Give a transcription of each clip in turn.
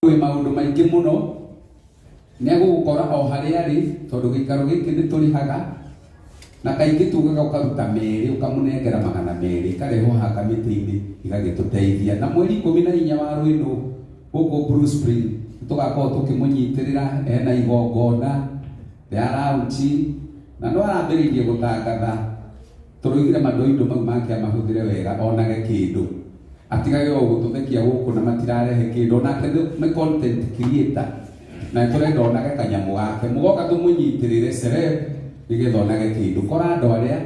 Wĩ maũndũ maingĩ mũno nĩ agũgũkora o harĩa arĩ tondũ gĩikaro gĩkĩ nĩ tũrĩhaga na kaingĩ tugaga ũkaruta merĩ ũkamũnengera 200 ikarehwo haha kamĩtĩ-inĩ igagĩtũteithia. Na mweri 14 wa Rwĩnũ gũkũ Blue Spring tũgakorwo tũkĩmũnyitĩrĩra ena igongona rĩa launch na no arambĩrĩirie gũtangatha tũrũigire mandoindo mau make amahũthĩre wega onage kĩndũ atigage o gũtũthekia gũkũ na matirarehe kĩndũ onake nĩ content creator na tũrenda onage kanyamũ gake mũgoka tũmũnyitĩrĩre celeb nĩgetha onage kĩndũ. Kora andũ arĩa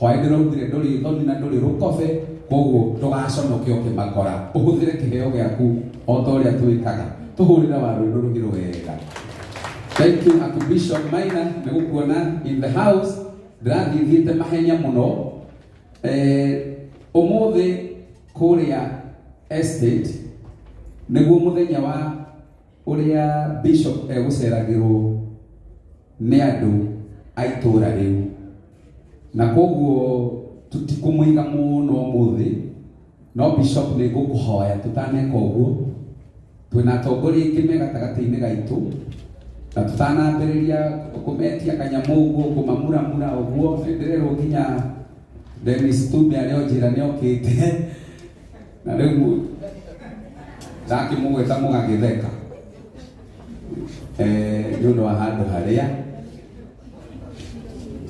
hwaĩ ndĩraugire ndũrĩ thoni na ndũrĩ rũkobe koguo ndũgaconoke ũkĩmakora ũhũthĩre kĩheo gĩaku o ta ũrĩa twĩkaga tũhũrĩre Warũinũ rũhĩ rwega. Thank you Archbishop Maina nĩ gũkuona in the house. Ndĩrathiĩ thiĩte mahenya mũno. Ũmũthĩ kũrĩa estate nĩguo mũthenya wa ũrĩa bishop egũceragĩrwo nĩ andũ a itũũra rĩu, na koguo tũtikũmũiga mũno ũmũthĩ, no bishop nĩ ngũkũhoya tũtaneka ũguo twĩna atongoria aingĩ me gatagatĩ-inĩ gaitũ na tũtanambĩrĩria kũmetia kanyamũ ũguo kũmamuramura ũguo nĩ ndĩrerwo nginya Dennis Tumbe arĩ o njĩra nĩ okĩte na rĩu ndakĩmũgweta mũgagĩtheka nĩ ũndũ wa handũ harĩa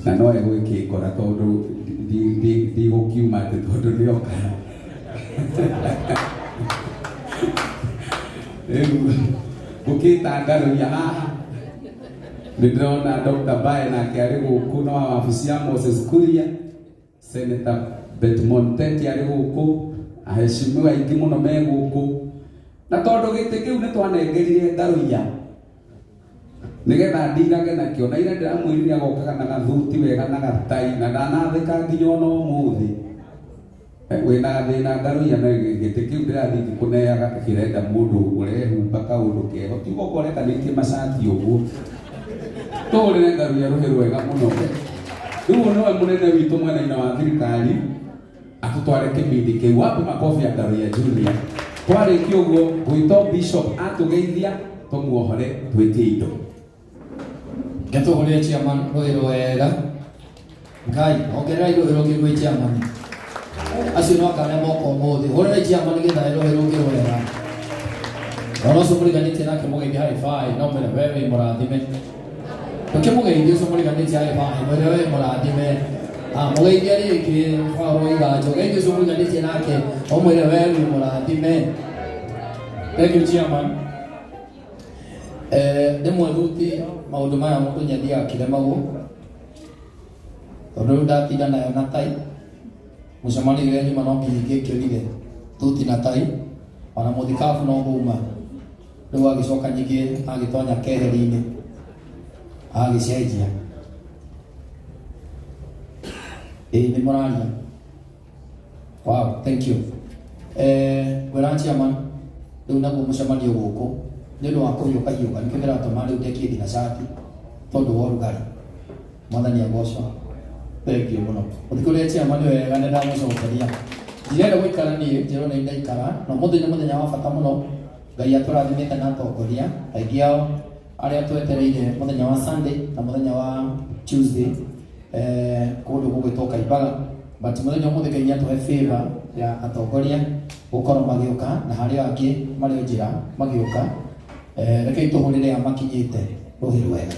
na no egwĩkĩngora tondũ ndigũkiuma atĩ tondũ nĩoka rĩu ngũkĩta ngarũria haha nĩ ndĩrona Dr. Bae nake arĩ gũkũ na wa wabici ya Moses Kuria, Senator Bet Monteti arĩ gũkũ, aheshimiwa aingĩ mũno me gũkũ, na tondũ gĩtĩ kĩu nĩ twanengerire ngarũiya nĩgetha ndirage nakĩo, na ira ndĩramwĩrire agokaga na gathuti wega na gatai na ndanathĩka nginya ona ũmũthĩ. Wĩna thĩna ngarũiya na gĩtĩ kĩu ndĩrathiĩ ngĩkũneaga kĩrenda mũndũ ũrehumba kaũndũ keho, tiga ũkorekanĩtie macati ũguo. Tũhũrĩre ngarũiya rũhĩ rwega mũno. Rĩu ũyũ nĩwe mũnene witũ mwena-inĩ wa thirikari atũtware kĩbindi kĩu. Wapi makobi ya Ngarũiya Junior. Twarĩkia ũguo gwĩtwo bishop atũgeithia tũmuohore twĩtie indo. Ngetũhũrĩre chairman rũhĩ rwega. Ngai, ongererai rũhĩ rũngĩ gwĩ chairman. Acio no anga arĩa moka ũmũthĩ. Hũrĩrai chairman nĩgetha rũhĩ rũngĩ rwega. Ona ũcio mũriganĩtie nake mũgeithie high five, no mwĩre we wĩ mũrathime. Ũkĩmũgeithia ũcio mũriganĩtie high five, mwĩre we wĩ mũrathime. Ah, mũgeithie rĩngĩ Paul Iganjo, geithie ũcio mũriganĩtie nake, ũmwĩre we wĩ mũrathime. Thank you chairman. Rĩmwe thuti maũndũ maya mũndũ nĩ athiaga akĩremagwo tondũ rĩu ndatinda nayo na tai mũcemanio ũrĩa nyuma no nginya ingĩkĩrire thuti na tai ona mũthikabu no ngũma rĩu agĩcoka nyingĩ agĩtonya keheri-inĩ agĩcenjia. Ĩĩ nĩ mũraria. Wow, thank you. Ngwĩra chairman, rĩu naguo mũcemanio gũkũ nĩ ũndũ wa kũhiũka hiũka nĩkĩo kĩratũma rĩu ndekie nginya cati tondũ wa ũrugarĩ. Mwathani agocwo. Thank you mũno. Mũthikũrĩre chairman wega nĩ ndamũcokeria. Ndirenda gũikara niĩ njĩrwo nĩ ndaikara na ũmũthĩ nĩ mũthenya wa bata mũno. Ngai atũrathimĩte na atongoria aingĩ ao arĩa twetereire mũthenya wa Sunday na mũthenya wa Tuesday kũndũ gũgwĩtwo Kaimbaga, but mũthenya ũmũthĩ Ngai nĩatũhe favor ya atongoria gũkorwo magĩũka na harĩ o angĩ marĩ o njĩra magĩũka. Rekei tũhũrĩre a makinyĩte rũhĩ rwega.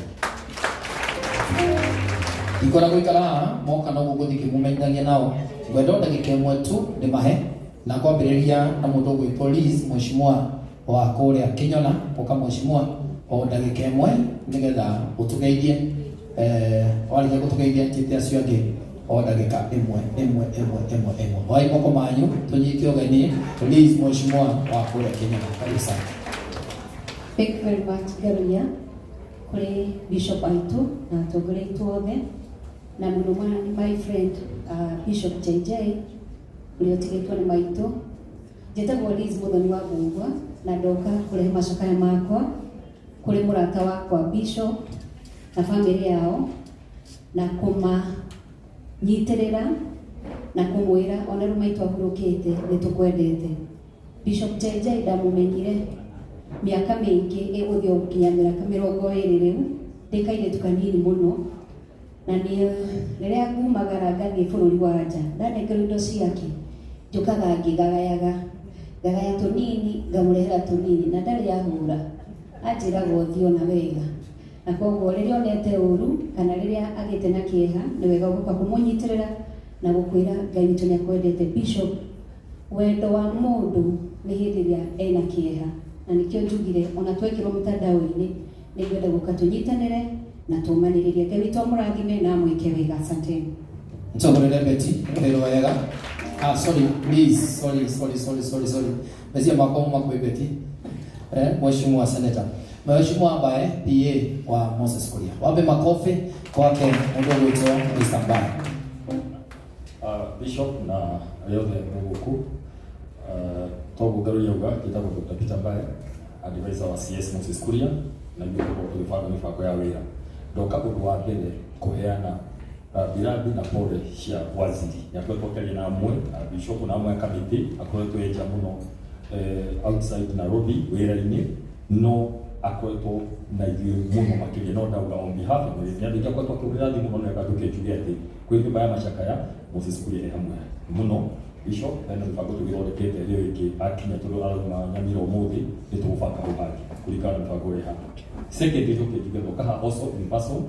Ndikora gũikara haha moka noguo ngũthiĩ ngĩmũmenyithagia nao. Ngwenda o ndagĩka ĩmwe tu ndĩmahe na kwambĩrĩria na mũndũ ũgwĩtwo Liz mheshimiwa wa kũrĩa Kĩnyona. Ũka mheshimiwa o ndagĩka ĩmwe nĩgetha ũtũgeithie. Warĩkia gũtũgeithia njĩte acio angĩ o ndagĩka ĩmwe ĩmwe ĩmwe ĩmwe ĩmwe. Oai moko manyu tũnyite ũgeni Liz mheshimiwa wa kũrĩa Kĩnyona. Karibu sana. Thank you very much Ngaruiya kũrĩ Bishop aitũ na atongoria aitũ othe na mũno my friend Bishop JJ ũrĩa ũtigĩtwo nĩ maitũ. Njĩtagwo Liz Mũthoni wa Mbũngwa na ndoka kũrehe macakaya makwa kũrĩ mũrata wakwa Bishop na bamĩrĩ yao na kũmanyitĩrĩra na kũmwĩra ona rĩu maitũ ahurũkĩte nĩ tũkwendete. Bishop JJ ndamũmenyire Mĩaka mĩingĩ ĩgũthiĩ gũkinya mĩaka 20 rĩu, ndĩ kairĩtu kanini mũno, na nĩ rĩrĩa ngumagara ngathiĩ bũrũri wa nja, ndanengerwo indo ciake, njũkaga ngĩgagayaga, ngagaya tũnini, ngamũrehera tũnini, na ndarĩ ahũra, anjĩraga ũthiĩ ona wega. Na koguo rĩrĩa onete ũru kana rĩrĩa agĩte na kĩeha, nĩ wega gũka kũmũnyitĩrĩra na gũkwĩra Ngai witũ nĩ akwendete. Bishop, wendo wa mũndũ nĩ hĩndĩ ĩrĩa ena kĩeha, na nĩkĩo njugire ona twekĩrwo mtandao-inĩ nĩ ngwenda gũka tũnyitanĩre na tũmanĩrĩrie. Ngai witũ amũrathime na amwĩke wega. Asanteni. Ntogorere Betty, wĩra wega. Ah, sorry, please, sorry, sorry, sorry, sorry, sorry. Mezia makwa makwe Betty. Mheshimiwa Senator. Mheshimiwa ambaye PA wa Moses Kuria. Wape makofi kwake mũndũ ũgwĩtwo Mr. Mbae. Bishop na arĩa othe me gũkũ, toguo Ngaruiya auga, njĩtagwo Dr. Peter Mbae, advisor wa CS Moses Kuria, na ithuĩ tũkoragwo tũgĩbanga mĩbango ya wĩra. Ndoka ũndũ wa mbere kũheana rambirambi na pole cia waziri. Nĩ akoretwo akĩaria na amwe, bishop na amwe a kamĩtĩ, akoretwo enja mũno outside Nairobi wĩra-inĩ, no akoretwo na ithuĩ mũno makĩria, no ndauga on behalf ya nĩ andũ aingĩ akoretwo akĩhũrĩra thimũ, no nĩreka njũke njuge atĩ kwĩ nyũmba ya macakaya Moses Kuria e hamwe mũno. Bishop, hena mĩbango tũgĩthondekete ĩyo ĩngĩ akinya, tondũ arauma Nyamira ũmũthĩ, nĩ tũgũbanga hau hangĩ kũringana na mĩbango ĩrĩa ĩhana. Second, njoke njuge ndoka haha also in person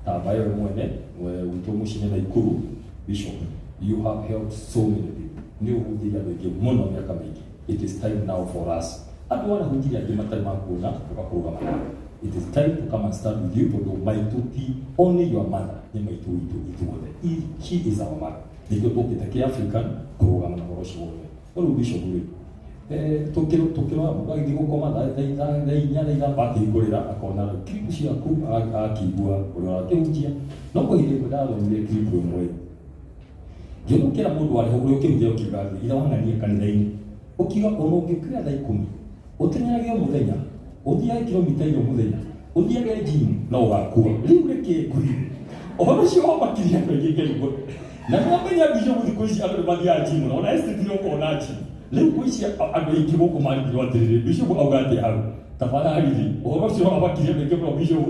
ta Mbae we mwene witũ mũciĩ Naikuru. Bishop, you have helped so many people, nĩ ũhunjĩirie andũ aingĩ mũno mĩaka mĩingĩ. It is time now for us, andũ arahunjirie angĩ matarĩ makuona, tũgakũrũgama nawe. It is time to come and stand with you, tondũ maitũ ti only your mother, nĩ maitũ witũ ithuothe. She is our mother. Nĩkĩo tũkĩte kĩ African kũrũgama na ũhoro ũcio wothe. No rĩu Bishop rĩ, tũkĩrora mũndũ agĩthiĩ gũkoma thaa 4, thaa 5, akĩhingũrĩra akona clip ciaku, akĩigua ũrĩa ũrakĩhunjia. No kwa ihinda rĩmwe ndathomire clip ĩmwe, ngĩona ũkĩra mũndũ warĩ ho ũrĩa ũkĩhunjia, ũkiuga atĩ ithe wang'ania kanitha-inĩ, ũkiuga ona ũngĩkĩra thaa 10, ũteng'erage o mũthenya, ũthiage kilomita 4 mũthenya, ũthiage gym, no ũgakua. Rĩu rĩkĩ ngwire ũhoro ũcio wamakirie andũ aingĩ ngaigua na nĩwamenya Bishop, thikũ ici andũ nĩ mathiaga gym na ona estate nĩ ũkona gym. Rĩu thikũ ici andũ aingĩ gũkũ marigirwo atĩrĩrĩ, Bishop auga atĩa hau? Tafadhali rĩ, ũhoro ũcio wamakirie andũ aingĩ mũno, Bishop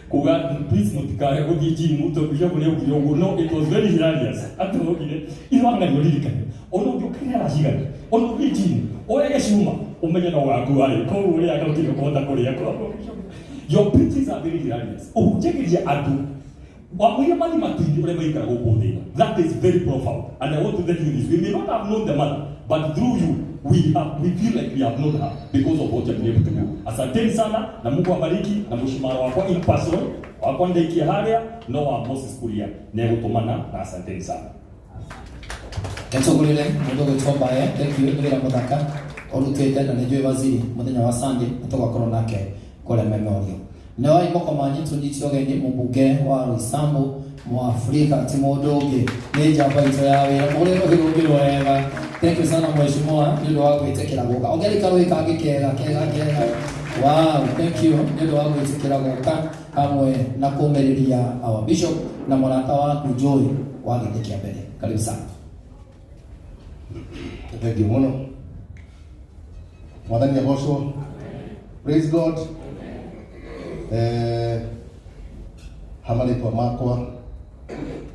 kuga please mũtikae gũthiĩ gym tondũ Bishop nĩ augire ũguo. No it was very hilarious atĩ augire irwang'ania ũririkane ona ũngĩũkĩrĩra thaa cigana, ona ũthiĩ gym, ũrege cuma, ũmenye no ũgakua rĩ. Koguo ũrĩaga ũtirĩ ũkũhota kũrĩa. Koguo your preachings are very hilarious. Ũhunjagĩria andũ wamũire mathi matu-inĩ ũrĩa maikara gũkũ thĩ ĩno. That is very profound, and I want to tell you this: we may not have known the mother, but through you we feel like we have known her because of what you have been able to do. Asanteni sana na Mungu awabariki, na mshimara wakwa in person wakwa ndaikia harĩa no wa Moses Kuria nĩegũtũmana, na asanteni sana. Nĩtũgũrĩre mũndũ ũgwĩtwo Mbae, thank you nĩ wĩra mũthaka ũrutĩte, na nĩ njũĩ waziri mũthenya wa Sunday nĩ tũgakorwo nake kũrĩa memorial. No moko manyu tũnyite ũgeni mũmbunge wa Roysambu, Mwafrika, ti mũndũ ũngĩ, nĩ njamba itũ ya wĩra, mũrĩ rũhĩ rũngĩ rwega. Thank you sana mheshimiwa nĩ ũndũ wa gwĩtĩkĩra gũka. Ongerera karũĩ kangĩ kega kega kega. Wow, thank you nĩ ũndũ wa gwĩtĩkĩra gũka hamwe na kũmĩrĩria our bishop na mũrata waku njũĩ wa gĩtĩ kĩa mbere. Karibu sana. Thank you mũno. Mwathani agocwo. Praise God. Ha marĩtwa makwa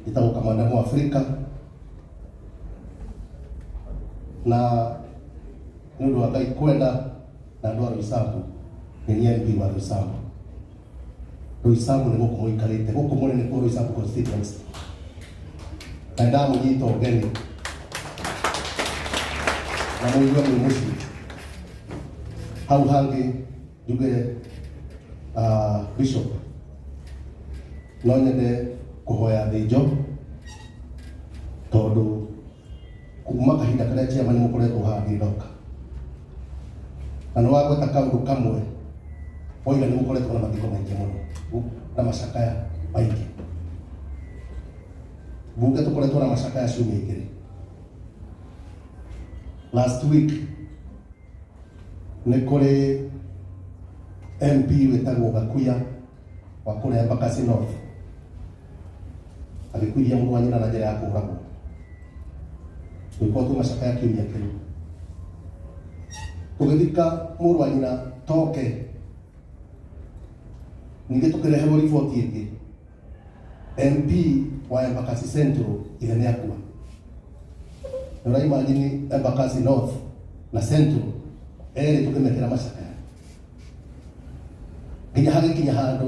njĩtagwo Kamanda Mwafrika, na nĩ ũndũ wa Ngai kwenda na andũ a Roysambu, nĩ niĩ MP wa Roysambu. Roysambu nĩ gũkũ mũikarĩte, gũkũ mũrĩ nĩkuo Roysambu constituency, na nĩndamũnyita ũgeni na mũigue mwĩ mũciĩ. Hau hangĩ njuge, Bishop, no nyende kũhoya thĩnjo, tondũ kuma kahinda karĩa chairman mũkoretwo haha ndirĩ ndoka, na nĩ wagweta kaũndũ kamwe woiga nĩ gũkoretwo na mathiko maingĩ mũno na macakaya maingĩ. Bunge tũkoretwo na macakaya ciumia 2. Last week nĩ kũrĩ MP wĩtagwo Gakuya wa kũrĩa Embakasi North agĩkuithia mũrũ wa nyina na njĩra ya kũũragwo. Tũgĩkorwo twĩ macakaya kiumia kĩu, tũgĩthika mũrũ wa nyina. Toke ningĩ tũkĩreherwo riboti ĩngĩ, MP wa Embakasi Central ithe nĩ akua. Nĩ ũraimagine Embakasi North na Central erĩ tũkĩmekĩra macakaya nginya hagĩkinya handũ.